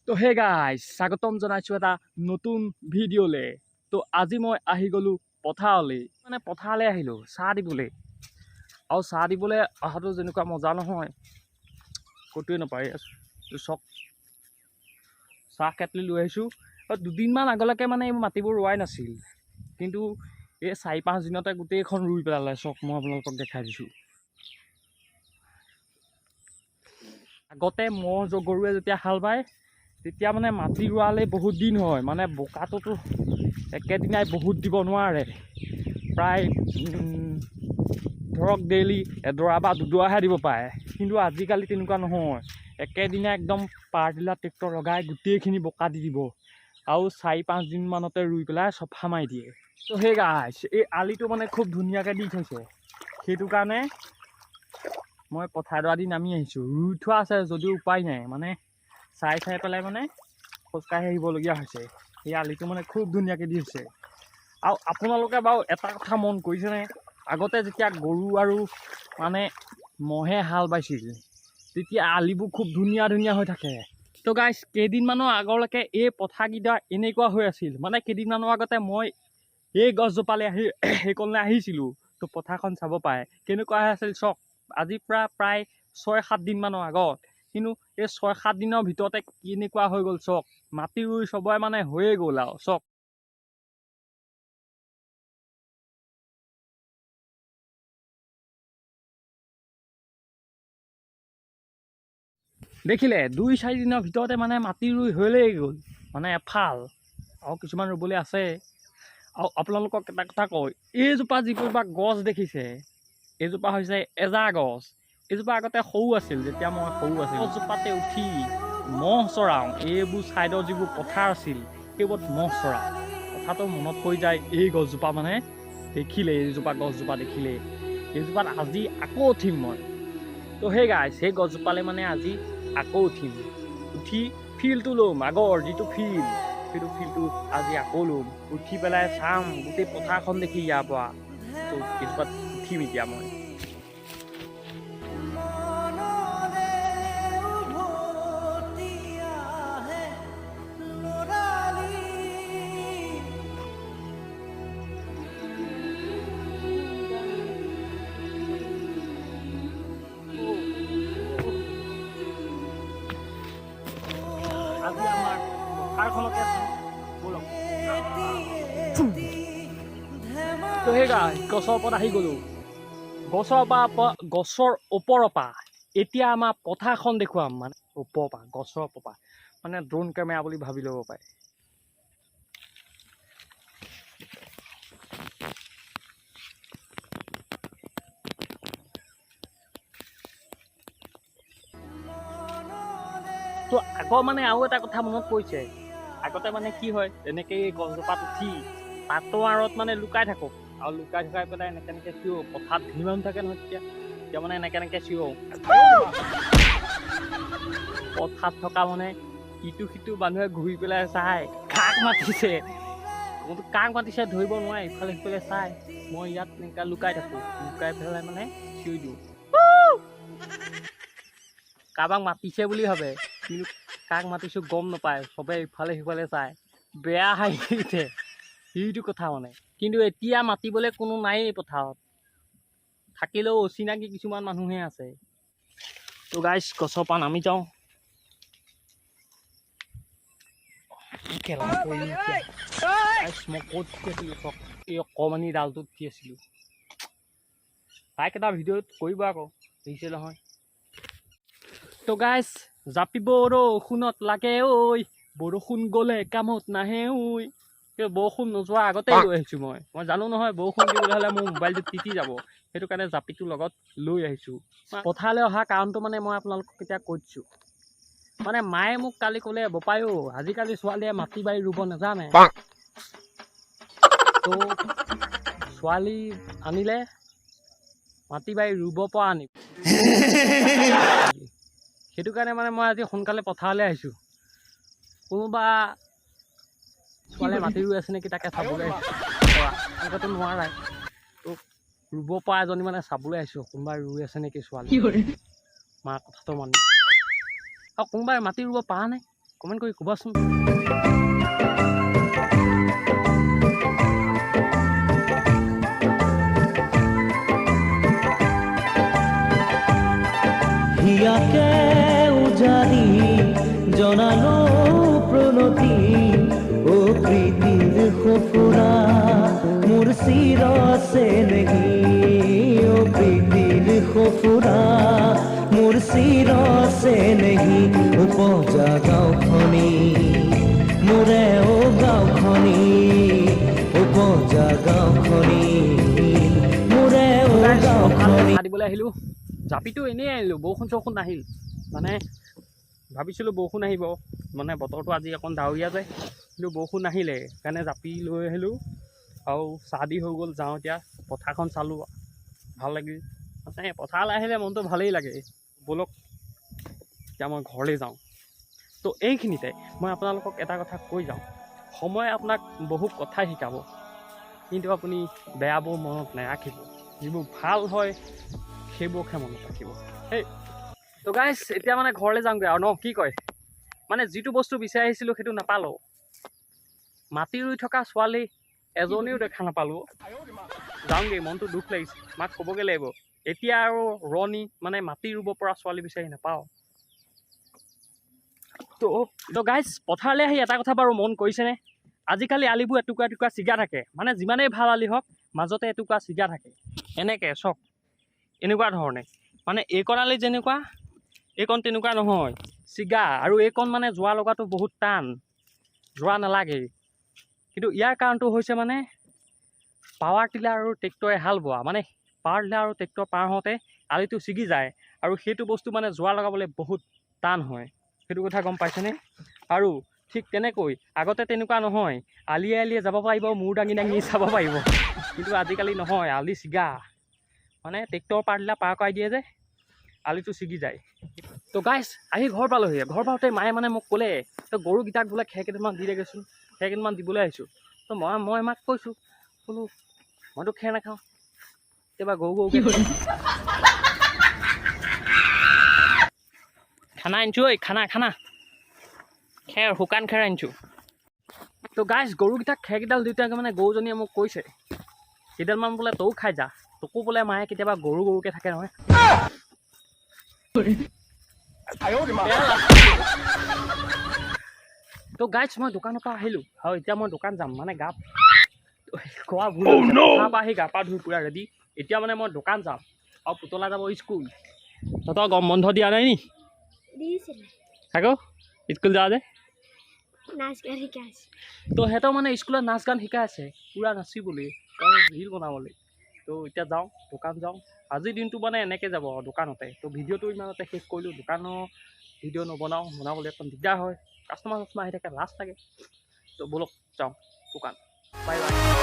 তো hey guys, স্বাগতম জনাইছোঁ এটা নতুন ভিডিঅ'লৈ। তো আজি মই আহি গ'লোঁ পথাৰলৈ, মানে পথাৰলৈ আহিলোঁ চাহ দিবলৈ। আৰু চাহ দিবলৈ অহাটো যেনেকুৱা মজা নহয় ক'তোৱে নাপায়। চক চাহ কেটলি লৈ আহিছোঁ। আৰু দুদিনমান আগলৈকে মানে এই মাটিবোৰ ৰোৱাই নাছিল, কিন্তু এই 4-5 দিনতে গোটেইখন ৰুই পেলালে। চক মই আপোনালোকক দেখাই দিছোঁ। আগতে ম'হ গৰুৱে যেতিয়া হাল বায় তেতিয়া মানে মাটি ৰোৱালে বহুত দিন হয়, মানে বোকাটোতো একেদিনাই বহুত দিব নোৱাৰে। প্ৰায় ধৰক ডেইলি এডৰা বা দুডৰাহে দিব পাৰে। কিন্তু আজিকালি তেনেকুৱা নহয়, একেদিনাই একদম পাৱাৰ টিলাৰ ট্ৰেক্টৰ লগাই গোটেইখিনি বোকা দি দিব আৰু 4-5 দিনমানতে ৰুই পেলাই চফা মাৰি দিয়ে। তো সেই গাইজ, এই আলিটো মানে খুব ধুনীয়াকৈ দি থৈছে, সেইটো কাৰণে মই পথাৰডৰা দি নামি আহিছোঁ। ৰুই থোৱা আছে যদিও উপায় নাই, মানে চাই চাই পেলাই মানে খোজকাঢ়ি আহিবলগীয়া হৈছে। সেই আলিটো মানে খুব ধুনীয়াকৈ দি হৈছে। আৰু আপোনালোকে বাৰু এটা কথা মন কৰিছেনে, আগতে যেতিয়া গৰু আৰু মানে ম'হে হাল বাইছিল তেতিয়া আলিবোৰ খুব ধুনীয়া ধুনীয়া হৈ থাকে। তো গাইজ, কেইদিনমানৰ আগলৈকে এই পথাৰকেইটা এনেকুৱা হৈ আছিল। মানে কেইদিনমানৰ আগতে মই এই গছজোপালৈ আহি সেইকণলৈ আহিছিলোঁ, তো পথাৰখন চাব পাৰে কেনেকুৱা হৈ আছিল চাওক। আজিৰ পৰা প্ৰায় 6-7 দিনমানৰ আগত, কিন্তু এই 6-7 দিনৰ ভিতৰতে কেনেকুৱা হৈ গ'ল চাওক। মাটি ৰুই চবৰে মানে হৈয়ে গ'ল আৰু চাওক। দেখিলে 2-4 দিনৰ ভিতৰতে মানে মাটি ৰুই হৈলেই গ'ল, মানে এফাল আৰু কিছুমান ৰুবলৈ আছে। আৰু আপোনালোকক এটা কথা কয়, এইজোপা যিজোপা গছ দেখিছে এইজোপা হৈছে এজা গছ। এইজোপা আগতে সৰু আছিল, যেতিয়া মই সৰু আছিলোঁ গছজোপাতে উঠি ম'হ চৰাওঁ। এইবোৰ ছাইডৰ যিবোৰ পথাৰ আছিল সেইবোৰত ম'হ চৰাওঁ। কথাটো মনত পৰি যায় এই গছজোপা মানে দেখিলে, এইজোপা গছজোপা দেখিলে এইজোপাত আজি আকৌ উঠিম মই। তো সেই গাইজ, সেই গছজোপালৈ মানে আজি আকৌ উঠিম, উঠি ফিল্ডটো ল'ম। আগৰ যিটো ফিল্ড সেইটো ফিল্ডটো আজি আকৌ ল'ম, উঠি পেলাই চাম গোটেই পথাৰখন দেখি ইয়াৰ পৰা। তো এইজোপাত উঠিম এতিয়া মই। আজি আমাৰ পথাৰখনকে ব'লক। তো সেই গছৰ ওপৰত আহি গ'লোঁ, গছৰ ওপৰৰ পৰা এতিয়া আমাৰ পথাৰখন দেখুৱাম। মানে ওপৰৰ পৰা, গছৰ ওপৰৰ পৰা, মানে ড্ৰোন কেমেৰা বুলি ভাবি ল'ব পাৰে। তো আগৰ মানে আৰু এটা কথা মনত পৰিছে, আগতে মানে কি হয়, এনেকেই গছজোপাত উঠি পাতৰ আঁৰত মানে লুকাই থাকোঁ আৰু লুকাই থুকাই পেলাই এনেকে এনেকে চিঞৰো। পথাৰত ধেৰ মানুহ থাকে নহয় তেতিয়া, তেতিয়া মানে এনেকে এনেকে চিঞৰো। পথাৰত থকা মানে ইটো সিটো মানুহে ঘূৰি পেলাই চাই কাক মাতিছে, কাক মাতিছে ধৰিব নোৱাৰে, ইফালে সিফালে চাই। মই ইয়াত এনেকুৱা লুকাই থাকোঁ, লুকাই পেলাই মানে চিঞৰি দিওঁ। কাৰোবাক মাতিছে বুলি ভাবে, কিন্তু কাক মাতিছোঁ গম নাপায়, চবে ইফালে সিফালে চায়, বেয়া হাঁহি উঠে, সেইটো কথা মানে। কিন্তু এতিয়া মাতিবলৈ কোনো নায়েই পথাৰত, থাকিলেও অচিনাকি কিছুমান মানুহে আছে। তো গাইজ, গছৰ পৰা নামি যাওঁ। মই ক'ত উঠি আছিলোঁ চাওক, এই অকণমানি ডালটোত উঠি আছিলোঁ। লাইক এটা ভিডিঅ'ত কৰিব আকৌ, দেখিছে নহয়। তো গাইজ, জাপি বৰষুণত লাগে ঐ, বৰষুণ গ'লে কামত নাহে ঐ। সেই বৰষুণ নোযোৱাৰ আগতে লৈ আহিছোঁ মই। মই জানো নহয় বৰষুণ দিবলৈ হ'লে মোৰ মোবাইলটো তিতি যাব, সেইটো কাৰণে জাপিটো লগত লৈ আহিছোঁ। পথাৰলৈ অহা কাৰণটো মানে মই আপোনালোকক এতিয়া কৈ দিছোঁ। মানে মায়ে মোক কালি ক'লে, বপায়ো আজিকালি ছোৱালীয়ে মাটি বাৰী ৰুব নাজানে, তো ছোৱালী আনিলে মাটি বাৰী ৰুব পৰা আনিব। সেইটো কাৰণে মানে মই আজি সোনকালে পথাৰলৈ আহিছোঁ। কোনোবা ছোৱালীয়ে মাটি ৰুই আছে নেকি তাকে চাবলৈ আহিছোঁ। এনেকুৱাতো নোৱাৰাই, তো ৰুব পৰা এজনী মানে চাবলৈ আহিছোঁ, কোনোবাই ৰুই আছে নেকি ছোৱালী। মাৰ কথাটো মানি। আৰু কোনোবাই মাটি ৰুব পৰা নাই কমেণ্ট কৰি ক'বাচোন। হিয়াকে উজাৰি জনালো প্ৰণতি, অ প্ৰীতিৰ সফুৰা মোৰ চিৰ চেনেহী, অ প্ৰীতিৰ সফুৰা মোৰ চিৰ চেনেহী, উপজা গাঁওখনি মোৰে অ গাঁওখনি, উপজা গাঁওখনি মোৰে অ গাঁওখনি। দিবলৈ আহিলোঁ, জাপিটো এনেই আনিলোঁ, বৰষুণ চৰষুণ নাহিল। মানে ভাবিছিলোঁ বৰষুণ আহিব, মানে বতৰটো আজি অকণ ডাৱৰীয়া যে, কিন্তু বৰষুণ নাহিলে, সেইকাৰণে জাপি লৈ আহিলোঁ। আৰু চাহ দি হৈ গ'ল, যাওঁ এতিয়া। পথাৰখন চালোঁ, ভাল লাগিল। মানে পথাৰলৈ আহিলে মনটো ভালেই লাগে। ব'লক এতিয়া মই ঘৰলৈ যাওঁ। তো এইখিনিতে মই আপোনালোকক এটা কথা কৈ যাওঁ, সময়ে আপোনাক বহু কথা শিকাব, কিন্তু আপুনি বেয়াবোৰ মনত নাৰাখিব, যিবোৰ ভাল হয় সেইবোৰকহে মনত ৰাখিব। সেই তো গাইজ, এতিয়া মানে ঘৰলৈ যাওঁগৈ আৰু ন কি কয়, মানে যিটো বস্তু বিচাৰি আহিছিলোঁ সেইটো নাপালোঁ। মাটি ৰুই থকা ছোৱালী এজনীও দেখা নাপালোঁ। যাওঁগৈ, মনটো দুখ লাগিছে, মাক ক'বগৈ লাগিব। এতিয়া আৰু ৰোৱনী মানে মাটি ৰুব পৰা ছোৱালী বিচাৰি নাপাওঁ। তো গাইজ, পথাৰলৈ আহি এটা কথা বাৰু মন কৰিছেনে? আজিকালি আলিবোৰ এটুকুৰা এটুকুৰা ছিগা থাকে, মানে যিমানেই ভাল আলি হওক মাজতে এটুকুৰা ছিগা থাকে। এনেকৈ চাওক, এনেকুৱা ধৰণে, মানে এইকণ আলি যেনেকুৱা এইকণ তেনেকুৱা নহয়, ছিগা। আৰু এইকণ মানে যোৱা লগাটো বহুত টান, যোৱা নালাগে। কিন্তু ইয়াৰ কাৰণটো হৈছে মানে পাৱাৰ টিলাৰ আৰু ট্ৰেক্টৰে হাল বোৱা, মানে পাৱাৰ টিলাৰ আৰু ট্ৰেক্টৰ পাৰ হওঁতে আলিটো ছিগি যায়, আৰু সেইটো বস্তু মানে যোৱা লগাবলৈ বহুত টান হয়। সেইটো কথা গম পাইছেনে? আৰু ঠিক তেনেকৈ আগতে তেনেকুৱা নহয়, আলিয়ে আলিয়ে যাব পাৰিব, মূৰ দাঙি দাঙি চাব পাৰিব। কিন্তু আজিকালি নহয়, আলি ছিগা, মানে ট্ৰেক্টৰ পাৰ টিলাৰ পাৰ কৰাই দিয়ে যে, আলিটো ছিগি যায়। তো গাইজ, আহি ঘৰ পালোহি। ঘৰ পাওঁতে মায়ে মানে মোক ক'লে, তই গৰুকেইটাক বোলে খেৰ কেইটামান দি দেগৈচোন, খেৰ কেইটামান দিবলৈ আহিছোঁ। তো মই মাক কৈছোঁ, বোলো মইতো খেৰ নাখাওঁ, কেতিয়াবা গৰু গৰুকে খানা আনিছোঁ, ঐ খানা খানা, খেৰ শুকান খেৰ আনিছোঁ। তো গাইজ, গৰুকেইটাক খেৰকেইডাল দিওঁতে মানে গৰুজনীয়ে মোক কৈছে, কেইডালমান বোলে তয়ো খাই যা, তোকো বোলে মায়ে কেতিয়াবা গৰু গৰুকে থাকে নহয়। তো গাইজ, মই দোকানৰ পৰা আহিলোঁ আৰু এতিয়া মই দোকান যাম। মানে গা খোৱা ভুল, পৰা আহি গা পা ধুই পূৰা ৰেডি। এতিয়া মানে মই দোকান যাম আৰু পুতলা যাব স্কুল। তহঁতৰ গৰম বন্ধ দিয়া নাই নি? আকৌ স্কুল যাওঁ যে তো সিহঁতৰ মানে স্কুলত নাচ গান শিকাই আছে, পূৰা নাচিবলৈ, ৰীল বনাবলৈ। তো এতিয়া যাওঁ, দোকান যাওঁ। আজিৰ দিনটো মানে এনেকৈ যাব দোকানতে। তো ভিডিঅ'টো ইমানতে শেষ কৰিলোঁ। দোকানৰ ভিডিঅ' নবনাওঁ, বনাবলৈ অকণ দিগদাৰ হয়, কাষ্টমাৰ চাষ্টমাৰ আহি থাকে, লাজ লাগে। তো ব'লক যাওঁ দোকান। Bye bye.